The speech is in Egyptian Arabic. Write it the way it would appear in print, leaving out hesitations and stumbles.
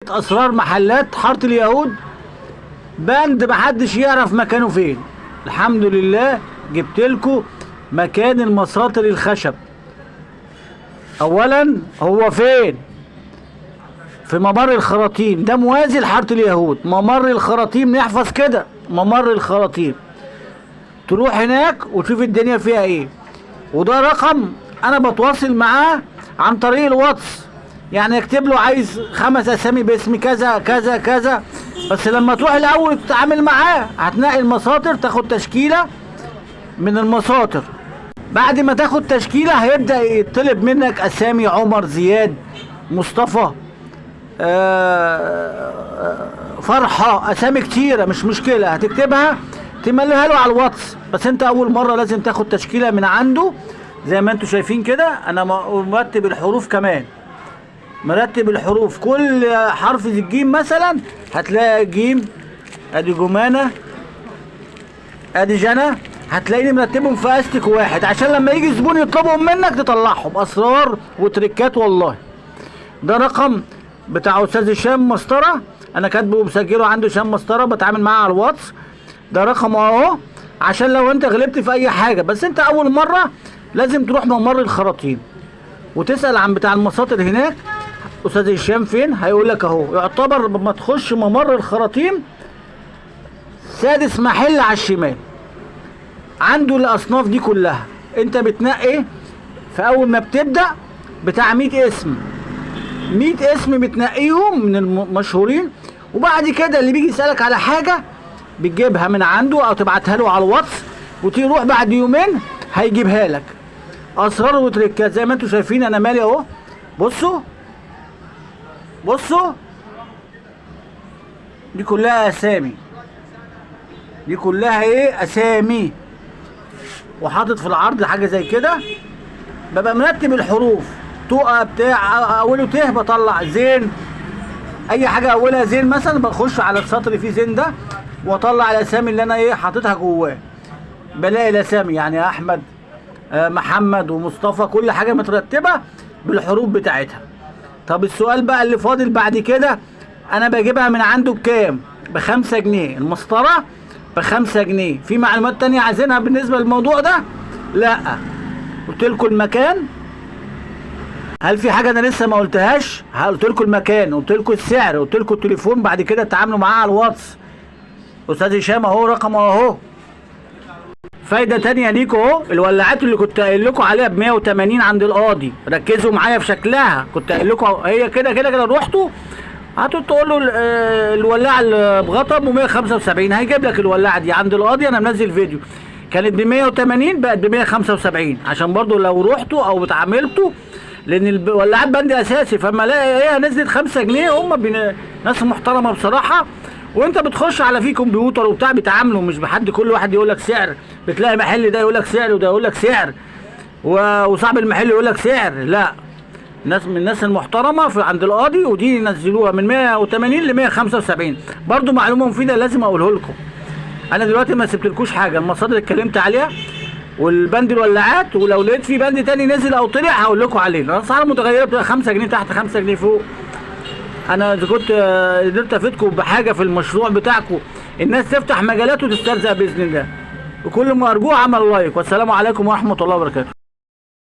اسرار محلات حارة اليهود، بند محدش يعرف مكانه فين. الحمد لله جبت لكم مكان المساطر الخشب. اولا هو فين؟ في ممر الخراطيم، ده موازي لحارة اليهود، ممر الخراطيم، نحفظ كده ممر الخراطيم. تروح هناك وتشوف الدنيا فيها ايه. وده رقم انا بتواصل معاه عن طريق الواتس، يعني اكتب له عايز 5 اسامي باسم كذا كذا كذا. بس لما تروح الاول تتعامل معاه هتنقي المساطر، تاخد تشكيلة من المساطر. بعد ما تاخد تشكيلة هيبدأ يطلب منك اسامي عمر، زياد، مصطفى، فرحة، اسامي كتيرة مش مشكلة، هتكتبها تمليها له على الواتس. بس انت اول مرة لازم تاخد تشكيلة من عنده. زي ما انتوا شايفين كده انا مرتب الحروف، كمان مرتب الحروف، كل حرف زي الجيم مثلا هتلاقي جيم، ادي جمانة، ادي جنى، هتلاقيني مرتبهم في استك واحد عشان لما يجي زبون يطلبهم منك تطلعهم. اسرار وتريكات والله. ده رقم بتاع استاذ هشام مسطرة، انا كاتبه ومسجله عنده هشام مسطرة، بتعامل معاه على الواتس. ده رقمه اهو عشان لو انت غلبت في اي حاجة. بس انت اول مرة لازم تروح ممر الخراطيم وتسال عن بتاع المساطر هناك، استاذ هشام فين، هيقول لك اهو. يعتبر ما تخش ممر الخراطيم سادس محل على الشمال، عنده الاصناف دي كلها. انت بتنقي في اول ما بتبدا بتاع 100 اسم، 100 اسم بتنقيهم من المشهورين، وبعد كده اللي بيجي يسالك على حاجة بتجيبها من عنده او تبعتها له على الواتس، وتروح بعد يومين هيجيبها لك. اسرار وتريكات زي ما انتم شايفين. انا مالي اهو، بصوا بصوا، دي كلها اسامي، دي كلها ايه، اسامي. وحاطط في العرض حاجة زي كده، ببقى مرتب الحروف، تقى بتاع اوله ته بطلع زين، اي حاجة اولها زين مثلا بخش على السطر اللي فيه زين ده واطلع الاسامي اللي انا ايه حاططها جواه. بلاقي الاسامي يعني احمد، محمد، ومصطفى، كل حاجة مترتبة بالحروف بتاعتها. طب السؤال بقى اللي فاضل بعد كده، انا بجيبها من عنده بكام؟ ب5 جنيه المسطره، ب5 جنيه. في معلومات تانية عايزينها بالنسبة للموضوع ده؟ لا، قلت لكم المكان. هل في حاجة انا لسه ما قلتهاش؟ قلت لكم المكان، قلت لكم السعر، قلت لكم التليفون، بعد كده تعاملوا معاه على الواتس. استاذ هشام اهو، رقمه اهو. فايده تانية ليكوا اهو، الولاعات اللي كنت قايل لكم عليها ب 180 عند القاضي، ركزوا معايا في شكلها. كنت قايل لكم هي كده كده كده، رحتوا هتقول له الولاعه اللي بغطا ب 175، هيجيب لك الولاعه دي عند القاضي. انا منزل فيديو كانت ب 180 بقت ب 175، عشان برضو لو رحتوا او اتعاملتوا، لان الولاعات بند اساسي، فما الاقي هي نزلت 5 جنيه. هم ناس محترمه بصراحة، وانت بتخش على فيه كمبيوتر وبتاع بيتعاملوا، مش بحد كل واحد يقول لك سعر. بتلاقي محل ده يقول لك سعر وده يقول لك سعر وصاحب المحل يقول لك سعر. لا، ناس من الناس المحترمة في عند القاضي، ودي نزلوها من 180 ل 175. برضو معلومة مفيدة لازم اقوله لكم. انا دلوقتي ما سبتلكوش حاجة، المصادر اللي اتكلمت عليها والبند الولاعات، ولو لقيت في بند تاني نزل او طلع هقول لكم عليه. الاسعار متغيرة، بتبقى 5 جنيه تحت 5 جنيه فوق. انا اذا كنت قدرت افيدكم بحاجة في المشروع بتاعكم، الناس تفتح مجالات وتسترزق باذن الله. وكل ما ارجوه عمل لايك. والسلام عليكم ورحمة الله وبركاته.